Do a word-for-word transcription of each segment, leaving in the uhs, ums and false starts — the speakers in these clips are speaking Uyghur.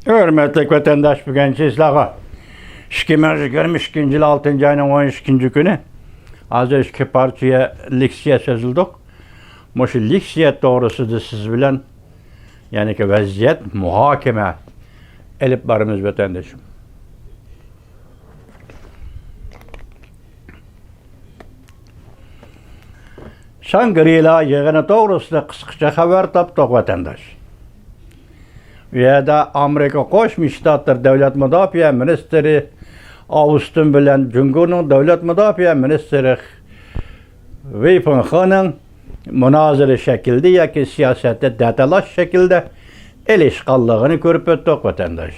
ھۆرمەتلىك ۋەتەنداش، بۈگۈنكى سىلەرگە ئىككى مىڭ يىگىرمە ئىككىنچى يىل ئالتىنچى ئاينىڭ ئون ئىككىنچى كۈنى ھازىر ئىككى پارچە لېكسىيە سۆزلىدۇق. مۇشۇ لېكسىيە توغرىسىدا سىز بىلەن يەنىكى ۋەزىيەت مۇھاكىمە ئېلىپ بارىمىز، ۋەتەندىشىم. شاڭگرىلا يىغىنى توغرىسىدا قىسقىچە خەۋەر تاپتۇق، ۋەتەنداش. ئۇ يەردە ئامېرىكا قوشما شتاتلىرى دۆلەت مۇداپىئە مىنىستىرى ئاۋستىن بىلەن جۇڭگونىڭ دۆلەت مۇداپىئە مىنىستىرى ۋېي فېنخېنىڭ مۇنازىرە شەكلىدە ياكى سىياسەتتە دەتالاش شەكلىدە ئېلىشقانلىقىنى كۆرۈپ ئۆتتۇق، ۋەتەنداش.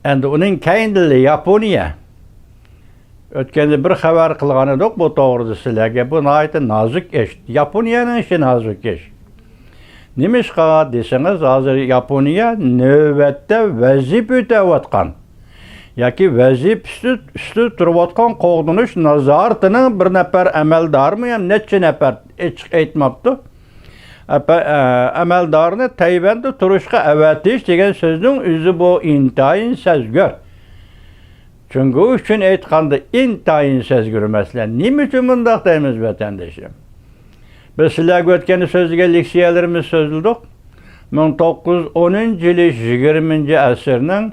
ئەمدى ئۇنىڭ كەينىدىلا ياپونىيە. ئۆتكەندە بىر خەۋەر قىلغان ئىدۇق بۇ توغرىدا سىلەرگە. بۇ ناھايىتى نازۇك ئىش. ياپونىيەنىڭ ئىشى نازۇك ئىش. نېمىشقا دېسىڭىز، ھازىر ياپونىيە نۆۋەتتە ۋەزىپە ئۆتەۋاتقان ياكى ۋەزىپە ئۈستى، ئۈستىدە تۇرۇۋاتقان قوغدىنىش نازارىتىنىڭ بىر نەپەر ئەمەلدارىمۇ يا نەچچە نەپەر، ئېچىق ئېيتماپتۇ. ئەپە-، ئە، ئەمەلدارنى تەيۋەندە تۇرۇشقا ئەۋەتىش دېگەن سۆزنىڭ ئۆزى بۇ ئىنتايىن سەزگۈر. جۇڭگو ئۈچۈن ئېيتقاندا ئىنتايىن سەزگۈر مەسىلە. نېمە ئۈچۈن بۇنداق دەيمىز، ۋەتەندىشىم؟ بىز سىلەرگە ئۆتكەندە سۆزلىگەن لېكسىيەلىرىمىز سۆزلىدۇق. مىڭ توققۇز يۈز ئونىنچى يىلى يىگىرمىنچى ئەسىرنىڭ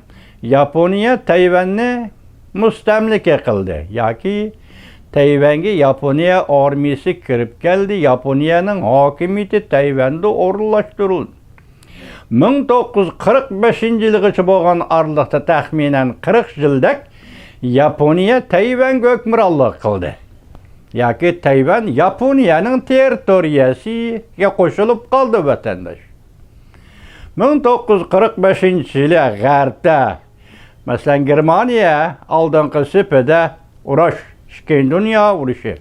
ياپونىيە تەيۋەننى مۇستەملىكە قىلدى ياكى تەيۋەنگە ياپونىيە ئارمىيىسى كىرىپ كەلدى، ياپونىيەنىڭ ھاكىمىيىتى تەيۋەندە ئورۇنلاشتۇرۇلدى. مىڭ توققۇز يۈز قىرىق بەشىنچى يىلغىچە بولغان ئارىلىقتا تەخمىنەن قىرىق يىلدەك ياپونىيە تەيۋەنگە ھۆكۈمرانلىق قىلدى. ياكى تەيۋەن ياپونىيەنىڭ تېررىتورىيەسىگە قوشۇلۇپ قالدى، ۋەتەنداش. مىڭ توققۇز يۈز قىرىق بەشىنچى يىلى غەربتە، مەسىلەن، گېرمانىيە ئالدىنقى سېپىدە ئۇرۇش، ئىككىنچى دۇنيا ئۇرۇشى.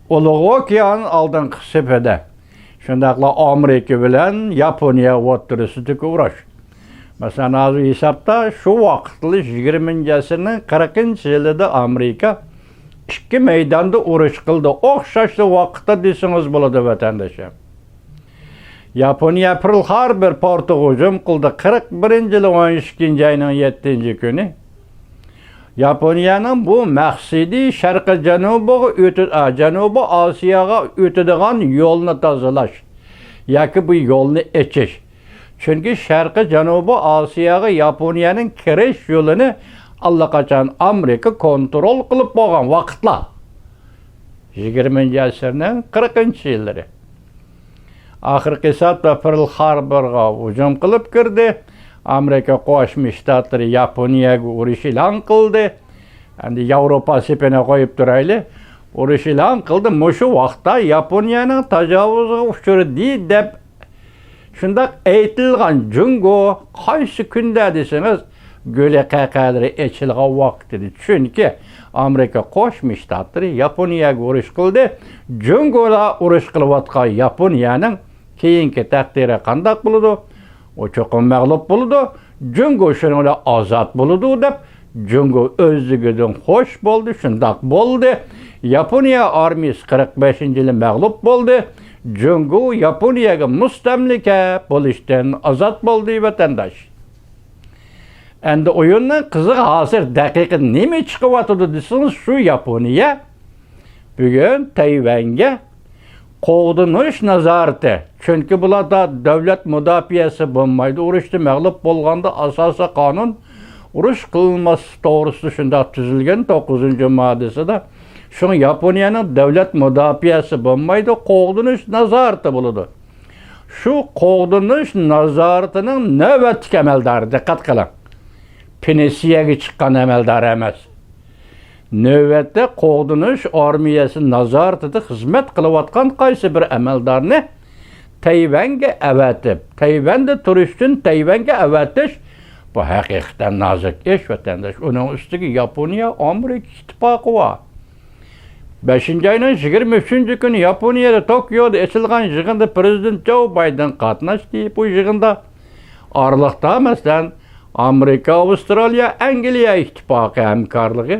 ئۇلۇغ ئوكيان ئالدىنقى سېپىدە. شۇنداقلا ئامېرىكا بىلەن ياپونىيە ئوتتۇرىسىدىكى ئۇرۇش. مەسىلەن، ھازىر ھېسابتا شۇ ۋاقىتلا يىگىرمىنچى ئەسىرنىڭ قىرىقىنچى يىلىدا ئامېرىكا ئىككى مەيداندا ئۇرۇش قىلدى. ئوخشاشلا ۋاقىتتا دېسىڭىز بولىدۇ، ۋەتەنداشلار. ياپونىيە پېرل خاربور پورتىغا ھۇجۇم قىلدى. قىرىق بىرىنچى يىلى ئون ئىككىنچى ئاينىڭ يەتتىنچى كۈنى. ياپونىيەنىڭ بۇ مەقسىتى شەرقىي جەنۇبىغا ئۆتە-، ئا، جەنۇبىي ئاسىياغا ئۆتىدىغان يولنى تازىلاش ياكى بۇ يولنى ئېچىش. چۈنكى شەرقىي جەنۇبىي ئاسىياغا ياپونىيەنىڭ كىرىش يولىنى ئاللىقاچان ئامېرىكا كونترول قىلىپ بولغان ۋاقىتلار. يىگىرمىنچى ئەسىرنىڭ قىرىقىنچى يىللىرى. ئاخىرقى ھېسابتا پېرل خاربورغا ھۇجۇم قىلىپ كىردى. ئامېرىكا قوشما شتاتلىرى ياپونىيەگە ئۇرۇش ئېلان قىلدى. ئەمدى ياۋروپا سېپىنى قويۇپ تۇرايلى. ئۇرۇش ئېلان قىلدى. مۇشۇ ۋاقىتتا ياپونىيەنىڭ تاجاۋۇزغا ئۇچرىدى دەپ شۇنداق ئېيتىلغان جۇڭگو قايسى كۈندە دېسىڭىز، گۈلى قەقەلىرى ئېچىلغان ۋاقىت ئىدى. چۈنكى ئامېرىكا قوشما شتاتلىرى ياپونىيەگە ئۇرۇش قىلدى. جۇڭگودا ئۇرۇش قىلىۋاتقان ياپونىيەنىڭ كېيىنكى تەقدىرى قانداق بولىدۇ؟ ئۇ چوقۇم مەغلۇپ بولىدۇ. جۇڭگو شۇنىڭ بىلەن ئازاد بولىدۇ دەپ، جۇڭگو ئۆزلۈكىدىن خوش بولدى، شۇنداق بولدى. ياپونىيە ئارمىيىسى قىرىق بەشىنچى يىلى مەغلۇپ بولدى. جۇڭگو ياپونىيەگە مۇستەملىكە بولۇشتىن ئازاد بولدى، ۋەتەنداش. ئەمدى ئويۇننىڭ قىزىقى ھازىر دەقىقىدە نېمە چىقىۋاتىدۇ دېسىڭىز، شۇ ياپونىيە بۈگۈن تەيۋەنگە قوغدىنىش نازارىتى. چۈنكى بۇلاردا دۆلەت مۇداپىئەسى بولمايدۇ. ئۇرۇشتا مەغلۇپ بولغاندا ئاساسىي قانۇن ئۇرۇش قىلىنماسلىق توغرىسىدا شۇنداق تۈزۈلگەن، توققۇزىنچى ماددىسىدا. شۇڭا ياپونىيەنىڭ دۆلەت مۇداپىئەسى بولمايدۇ، قوغدىنىش نازارىتى بولىدۇ. شۇ قوغدىنىش نازارىتىنىڭ نۆۋەتتىكى ئەمەلدارى، دىققەت قىلىڭ، پېنسىيەگە چىققان ئەمەلدار ئەمەس. نۆۋەتتە قوغدىنىش ئارمىيەسى نازارىتىدە خىزمەت قىلىۋاتقان قايسى بىر ئەمەلدارنى تەيۋەنگە ئەۋەتىپ، تەيۋەندە تۇرۇش ئۈچۈن تەيۋەنگە ئەۋەتىش، بۇ ھەقىقەتەن نازۇك ئىش، ۋەتەنداش. ئۇنىڭ ئۈستىگە ياپونىيە، ئامېرىكا ئىتتىپاقى بار. بەشىنچى ئاينىڭ يىگىرمە ئۈچىنچى كۈنى ياپونىيەدە توكيودا ئېچىلغان يىغىندا پىرېزىدېنت جو بايدېن قاتناشتى. بۇ يىغىندا ئارىلىقتا، مەسىلەن، ئامېرىكا، ئاۋسترالىيە، ئەنگلىيە ئىتتىپاقى ھەمكارلىقى،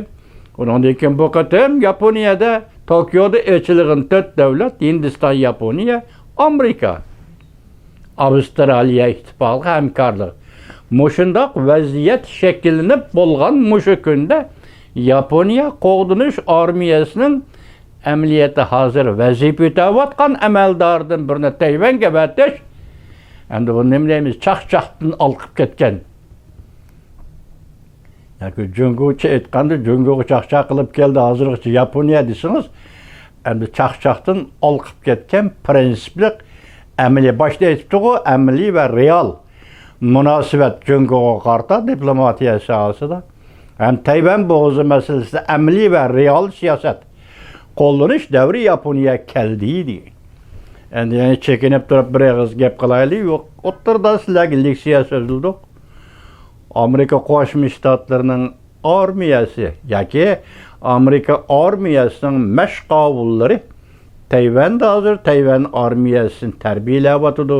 ئۇنىڭدىن كېيىن بۇ قېتىم ياپونىيەدە، توكيودا ئېچىلغان تۆت دۆلەت، ھىندىستان، ياپونىيە، ئامېرىكا، ئاۋسترالىيە ئىتتىپاقى ھەمكارلىقى. مۇشۇنداق ۋەزىيەت شەكىللىنىپ بولغان مۇشۇ كۈندە ياپونىيە قوغدىنىش ئارمىيەسىنىڭ ئەمەلىيەتتە ھازىر ۋەزىپە ئۆتەۋاتقان ئەمەلدارىدىن بىرنى تەيۋەنگە ئەۋەتىش، ئەمدى بۇ نېمە دەيمىز، چاقچاقتىن ئالقىپ كەتكەن. ياكى جۇڭگوچە ئېيتقاندا، جۇڭگوغا چاقچاق قىلىپ كەلدى، ھازىرغىچە ياپونىيە دېسىڭىز، ئەمدى چاقچاقتىن ئالقىپ كەتكەن پىرىنسىپلىق ئەمەلىي، باشتا ئېيتىپتىغۇ، ئەمەلىي ۋە رېئال مۇناسىۋەت جۇڭگوغا قارىتا دىپلوماتىيە ساھەسىدە ھەم تەيۋەن بوغۇزى مەسىلىسىدە ئەمەلىي ۋە رېئال سىياسەت قوللىنىش دەۋرى ياپونىيە كەلدى دېگەن. ئەمدى يەنە چېكىنىپ تۇرۇپ بىر ئېغىز گەپ قىلايلى. يوق، ئوتتۇرىدا سىلەرگە لېكسىيە سۆزلىدۇق. ئامېرىكا قوشما شتاتلىرىنىڭ ئارمىيەسى ياكى ئامېرىكا ئارمىيەسىنىڭ مەشقاۋۇللىرى تەيۋەندە ھازىر تەيۋەن ئارمىيەسىنى تەربىيەلەۋاتىدۇ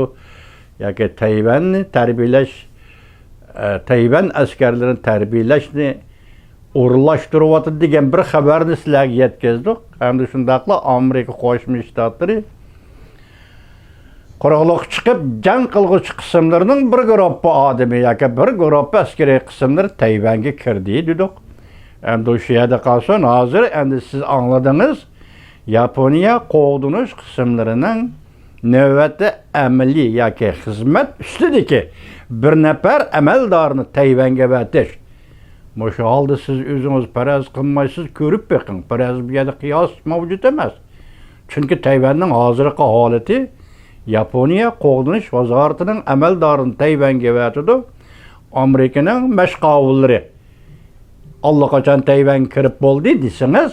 ياكى تەيۋەننى تەربىيەلەش، ئە، تەيۋەن ئەسكەرلىرىنى تەربىيەلەشنى ئورۇنلاشتۇرۇۋاتىدۇ دېگەن بىر خەۋەرنى سىلەرگە يەتكۈزدۇق. ھەمدە شۇنداقلا ئامېرىكا قوشما شتاتلىرى قۇرۇقلۇققا چىقىپ، جەڭ قىلغۇچى قىسىملىرىنىڭ بىر گۇرۇپپا ئادىمى ياكى بىر گۇرۇپپا ئەسكىرىي قىسىملىرى تەيۋەنگە كىردى دېدۇق. ئەمدى شۇ يەردە قالسۇن، ھازىر ئەمدى سىز ئاڭلىدىڭىز، ياپونىيە قوغدىنىش قىسىملىرىنىڭ نۆۋەتتە ئەمەلىي ياكى خىزمەت ئۈستىدىكى بىر نەپەر ئەمەلدارنى تەيۋەنگە ئەۋەتىش. مۇشۇ ھالدا سىز ئۆزىڭىز پەرەز قىلمايسىز، كۆرۈپ بېقىڭ. پەرەز بۇ يەردە قىياس مەۋجۇت ئەمەس. چۈنكى تەيۋەننىڭ ھازىرقى ھالىتى، ياپونىيە قوغدىنىش ۋازارىتىنىڭ ئەمەلدارىنى تەيۋەنگە ئەۋەتىدۇ. ئامېرىكىنىڭ مەشقاۋۇللىرى ئاللىقاچان تەيۋەنگە كىرىپ بولدى دېسىڭىز،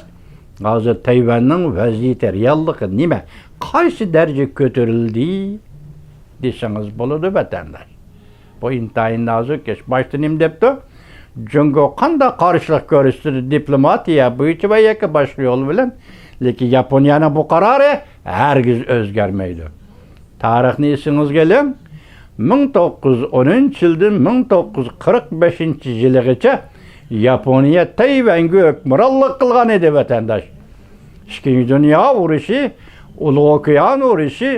ھازىر تەيۋەننىڭ ۋەزىيىتى، رېئاللىقى نېمە؟ قايسى دەرىجىگە كۆتۈرۈلدى دېسىڭىز بولىدۇ، ۋەتەنداش. بۇ ئىنتايىن نازۇك ئىش. باشتا نېمە دەپتۇ؟ جۇڭگو قانداق قارشىلىق كۆرسىتىدۇ دىپلوماتىيە بويىچە ۋە ياكى باشقا يول بىلەن، لېكىن ياپونىيەنىڭ بۇ قارارى ھەرگىز ئۆزگەرمەيدۇ. تارىخنى ئېسىڭىزگە ئېلىڭ. مىڭ توققۇز يۈز ئونىنچى يىلدىن مىڭ توققۇز يۈز قىرىق بەشىنچى يىلىغىچە ياپونىيە تەيۋەنگە ھۆكۈمرانلىق قىلغان ئىدى، ۋەتەنداش. ئىككىنچى دۇنيا ئۇرۇشى، ئۇلۇغ ئوكيان ئۇرۇشى،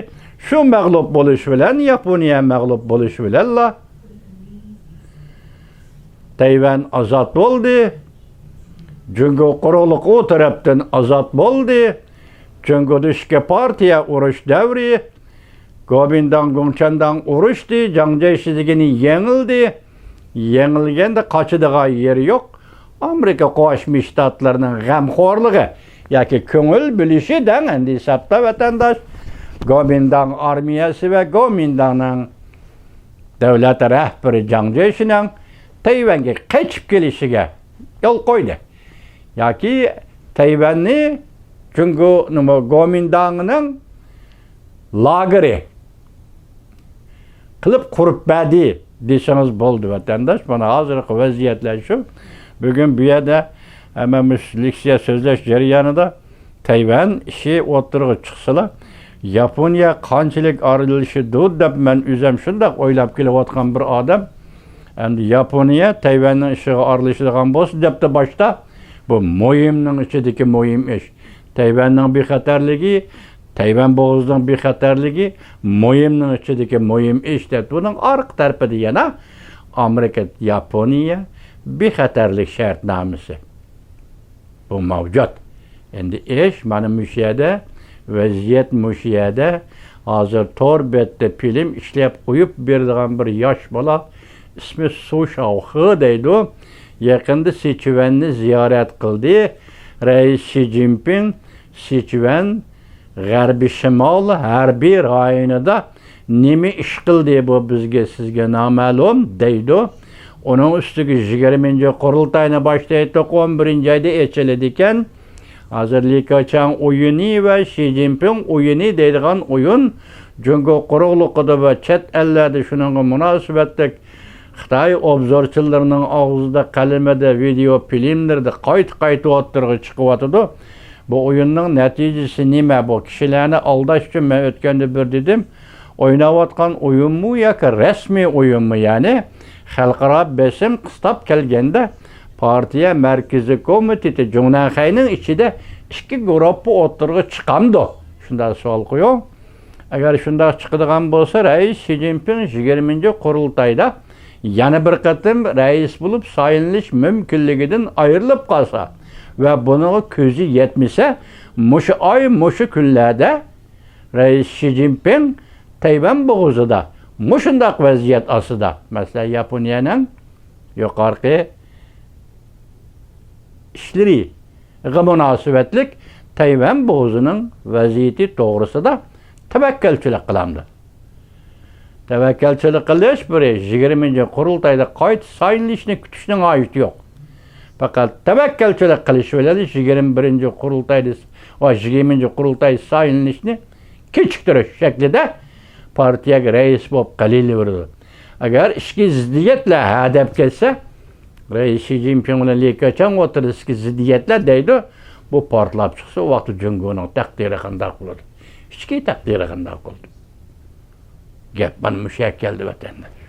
شۇ مەغلۇپ بولۇش بىلەن، ياپونىيە مەغلۇپ بولۇش بىلەنلا تەيۋەن ئازاد بولدى. جۇڭگو قۇرۇقلۇقى ئۇ تەرەپتىن ئازاد بولدى. جۇڭگودا ئىككى پارتىيە ئۇرۇش دەۋرى، گومىنداڭ، گۇڭچەنداڭ ئۇرۇشتى، جاڭ جيېشى دېگىنى يېڭىلدى. يېڭىلگەندە قاچىدىغان يېرى يوق. ئامېرىكا قوشما شتاتلىرىنىڭ غەمخورلۇقى ياكى كۆڭۈل بۆلۈشى دەڭ ئەمدى ھېسابتا، ۋەتەنداش. گومىنداڭ ئارمىيەسى ۋە گومىنداڭنىڭ دۆلەت رەھبىرى جاڭ جيېشىنىڭ تەيۋەنگە قېچىپ كېلىشىگە يول قويدى. ياكى تەيۋەننى جۇڭگو، نېمە، گومىنداڭنىڭ لاگېرى قىلىپ قۇرۇپ بەردى دېسىڭىز بولدى، ۋەتەنداش. مانا ھازىرقى ۋەزىيەتلەر شۇ. بۈگۈن بۇ يەردە ھەممە مۇشۇ لېكسىيە سۆزلەش جەريانىدا تەيۋەن ئىشى ئوتتۇرىغا چىقسىلا، ياپونىيە قانچىلىك ئارىلىشىدۇ دەپ مەن ئۆزۈم شۇنداق ئويلاپ كېلىۋاتقان بىر ئادەم. ئەمدى ياپونىيە تەيۋەننىڭ ئىشىغا ئارىلىشىدىغان بولسا دەپتۇ باشتا. بۇ مۇھىمنىڭ ئىچىدىكى مۇھىم ئىش. تەيۋەننىڭ بىخەتەرلىكى، تەيۋەن بوغۇزىنىڭ بىخەتەرلىكى مۇھىمنىڭ ئىچىدىكى مۇھىم ئىش دەپ، بۇنىڭ ئارقا تەرىپىدە يەنە ئامېرىكا، ياپونىيە بىخەتەرلىك شەرتنامىسى. بۇ مەۋجۇت. ئەمدى ئىش مانا مۇشۇ يەردە، ۋەزىيەت مۇشۇ يەردە. ھازىر تور بەتتە فىلىم ئىشلەپ قويۇپ بېرىدىغان بىر ياش بالا، ئىسمى سۇ شاۋخې دەيدۇ. يېقىندا سىچۈەننى زىيارەت قىلدى. رەئىس شى جىنپىڭ سىچۈەن غەربىي شىمال ھەربىي رايونىدا نېمە ئىش قىلدى، بۇ بىزگە، سىزگە نامەلۇم، دەيدۇ. ئۇنىڭ ئۈستىگە يىگىرمىنچى قۇرۇلتاينى باشتا ئېيتتۇق، ئون بىرىنچى ئايدا ئېچىلىدىكەن. ھازىر لى كېچياڭ ئويۇنى ۋە شى جىنپىڭ ئويۇنى دەيدىغان ئويۇن جۇڭگو قۇرۇقلۇقىدا ۋە چەت ئەللەردە شۇنىڭغا مۇناسىۋەتلىك خىتاي ئوبزورچىلىرىنىڭ ئاغزىدا، قەلىمىدە، ۋىدېئو فىلىملىرىدا قايتا-قايتا ئوتتۇرىغا چىقىۋاتىدۇ. بۇ ئويۇننىڭ نەتىجىسى نېمە؟ بۇ كىشىلەرنى ئالداش ئۈچۈن مەن ئۆتكەندە بىر دېدىم، ئويناۋاتقان ئويۇنمۇ ياكى رەسمىي ئويۇنمۇ؟ يەنى خەلقئارا بېسىم قىستاپ كەلگەندە، پارتىيە مەركىزىي كومىتېتى جۇڭنەنخەينىڭ ئىچىدە ئىككى گۇرۇپپا ئوتتۇرىغا چىقامدۇ؟ شۇنداق سوئال قويۇڭ. ئەگەر شۇنداق چىقىدىغان بولسا، رەئىس شى جىنپىڭ يىگىرمىنچى قۇرۇلتايدا يەنە بىر قېتىم رەئىس بولۇپ سايلىنىش مۇمكىنلىكىدىن ئايرىلىپ قالسا ۋە بۇنىڭغا كۆزى يەتمىسە، مۇشۇ ئاي، مۇشۇ كۈنلەردە رەئىس شى جىنپىڭ تەيۋەن بوغۇزىدا مۇشۇنداق ۋەزىيەت ئاستىدا، مەسىلەن، ياپونىيەنىڭ يۇقىرىقى ئىشلىرىغا مۇناسىۋەتلىك تەيۋەن بوغۇزىنىڭ ۋەزىيىتى توغرىسىدا تەۋەككەلچىلىك قىلامدۇ؟ تەۋەككەلچىلىك قىلىش بىرى يىگىرمىنچى قۇرۇلتايدا قايتا سايلىنىشنى كۈتۈشنىڭ ھاجىتى يوق. پەقەت تەۋەككەلچىلىك قىلىش بىلەن يىگىرمە بىرىنچى قۇرۇلتايدا ۋە يىگىرمىنچى قۇرۇلتاي سايلىنىشنى كېچىكتۈرۈش شەكلىدە پارتىيەگە رەئىس بولۇپ قېلىۋېرىدۇ. ئەگەر ئىچكى زىددىيەتلەر ھەدەپ كەتسە، رەئىس شى جىنپىڭ بىلەن لى كېچياڭ ئوتتۇرىسىدىكى زىددىيەتلەر دەيدۇ، بۇ پارتلاپ چىقسا، ئۇ ۋاقىتتا جۇڭگونىڭ تەقدىرى قانداق بولىدۇ؟ ئىچكى تەقدىرى قانداق بولىدۇ؟ گەپ مانا مۇشۇ يەرگە كەلدى، ۋەتەنداش.